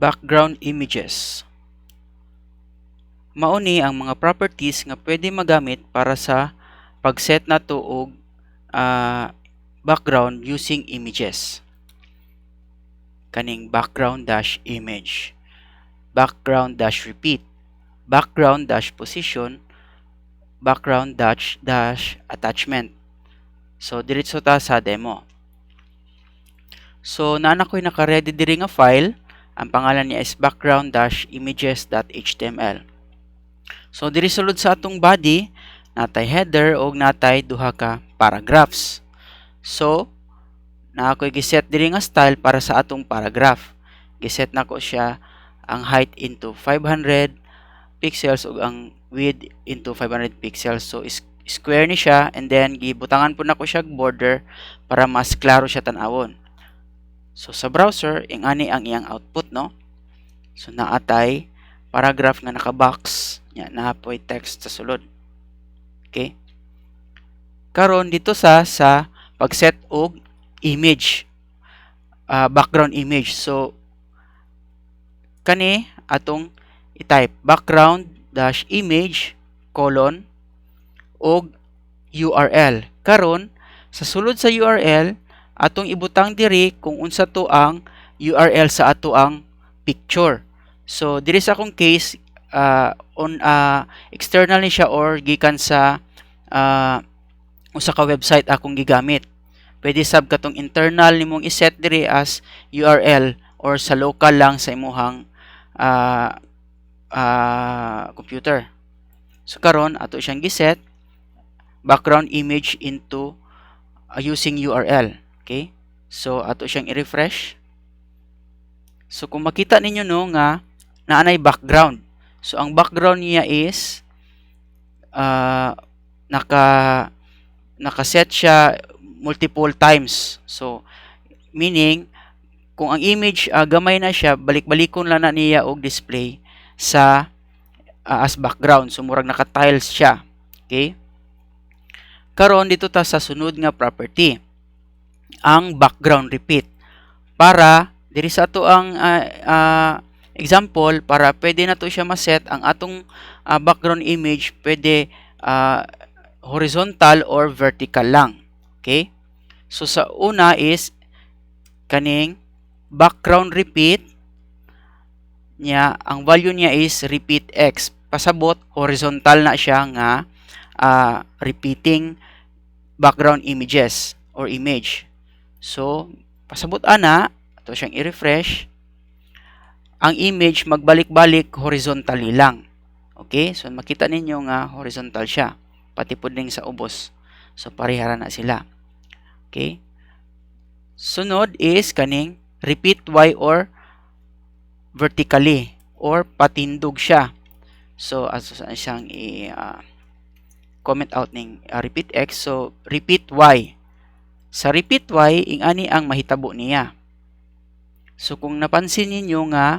Background images. Mao ni ang mga properties nga pwede magamit para sa pag-set nato og background using images. Kaning background-image, background-repeat, background-position, background dash dash attachment. So diretso ta sa demo. So naa na ko'y naka-ready diri nga file. Ang pangalan niya is background-images.html. So diri sulod sa atong body, natay header og natay duha ka paragraphs. So naa ko'y giset diri nga style para sa atong paragraph. Giset nako siya ang height into 500 pixels ug ang width into 500 pixels. So square ni siya and then gibutangan po nako siya border para mas klaro siya tan-awon. So sa browser, ingani ang iyang output, no? So naatay paragraph nga naka-box nya naa poy text sa sulod. Okay? Karon dito sa pag-set og image, background image. So kani atong i-type background-image colon og URL. Karon sa sulod sa URL, atong ibutang diri kung unsa to ang URL sa ato ang picture. So diri sa akong case, on external ni siya or gikan sa usa ka website akong gigamit. Pwede sab katong internal nimong iset diri as URL or sa local lang sa imuhang computer. So karon ato siyang giset background image into using URL. Okay? So ato siyang i-refresh. So kung makita ninyo, no, nga naanay background. So ang background niya is naka naka-set siya multiple times. So meaning kung ang image gamay na siya, balik-balikon lang na niya og display sa as background. So murag naka-tiles siya. Okay? Karon dito ta sa sunod nga property, ang background repeat. Para diri sa ato ang example, para pwede na to siya ma-set ang atong background image, pwede horizontal or vertical lang. Okay? So sa una is kaning background repeat niya, ang value niya is repeat x. Pasabot horizontal na siya nga repeating background images or image. So pasabot ana, ato siyang i-refresh, ang image magbalik-balik horizontally lang. Okay? So makita ninyo nga horizontal siya pati pud ning sa ubos. So parehara na sila. Okay? Sunod is kaning repeat y or vertically or patindog siya. So ato siyang i comment out ning repeat x. So repeat y. Sa repeat y, ingani ang mahitabo niya. So kung napansin ninyo nga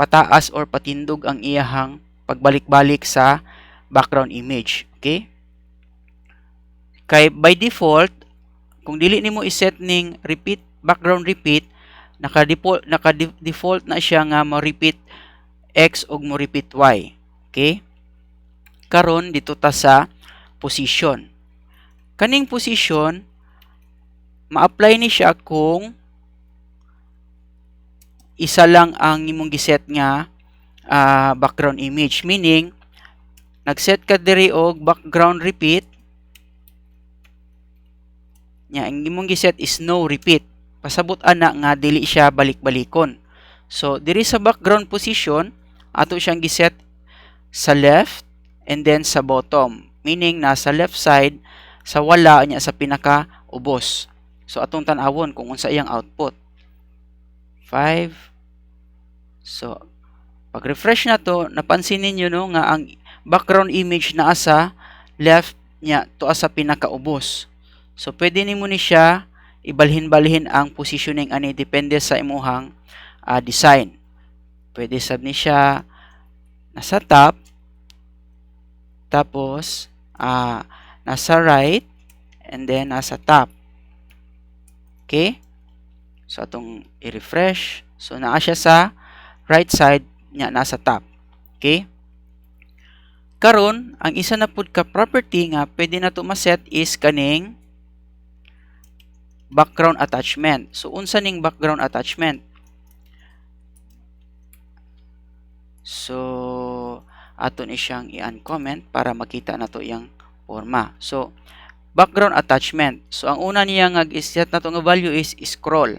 pataas or patindog ang iyahang pagbalik-balik sa background image. Okay? Kay by default, kung dili nimo i-set ning repeat background repeat, naka-default na siya nga mo repeat x ug mo repeat y. Okay? Karon dito ta sa position. Kaning position, ma-apply ni siya kung isa lang ang imong giset nga background image. Meaning, nag-set ka diri og background repeat nya ang imong giset is no repeat. Pasabot ana nga dili siya balik-balikon. So diri sa background position, ato siyang giset sa left and then sa bottom. Meaning nasa left side sa wala niya sa pinaka ubos. So atong tan-awon kung unsa iyang output. 5. So pag refresh na to, napansin ninyo, no, nga ang background image naa sa left niya to sa pinakaubos. So pwede nimo ni siya ibalhin-balhin ang positioning ani depende sa imuhang design. Pwede sab ni siya nasa top, tapos nasa right and then nasa top. Okay? So atong i-refresh. So naa siya sa right side nya nasa top. Okay? Karon, ang isa na pud ka property nga pwede nato ma-set is kaning background attachment. So unsa ning background attachment? So ato ni siyang i-uncomment para makita nato iyang forma. So background attachment. So ang una niya nga i-set nato nga value is scroll.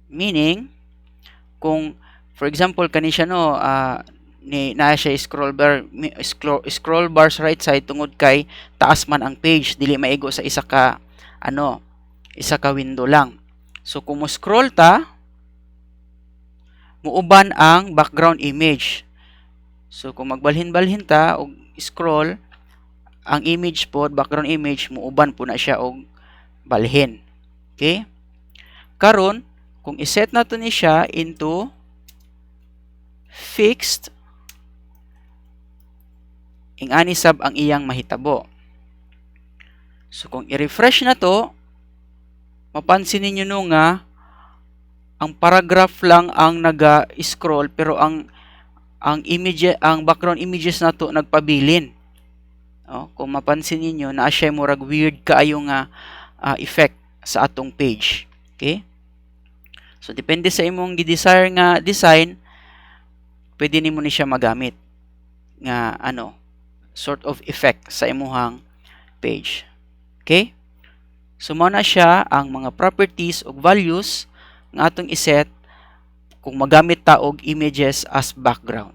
Meaning kung for example kani siya, no, ni naa siya scroll bars right side tungod kay taas man ang page, dili maigo sa isa ka ano, isa ka window lang. So kung mo scroll ta, muuban ang background image. So kung magbalhin-balhin ta og scroll, ang image po, background image, muuban po na siya og balhin. Okay? Karon, kung iset nato ni siya into fixed, ingani sab ang iyang mahitabo. So kung i-refresh na to, mapansin ninyo no nga ang paragraph lang ang naga-scroll pero ang image, ang background images nato nagpabilin. Oh, kung mapansin ninyo, naa siya murag weird kaayo nga effect sa atong page. Okay? So depende sa imong gi-desire nga design, pwede nimo ni siya magamit nga ano, sort of effect sa imuhang page. Okay? So mao na siya ang mga properties ug values nga atong iset kung magamit ta og images as background.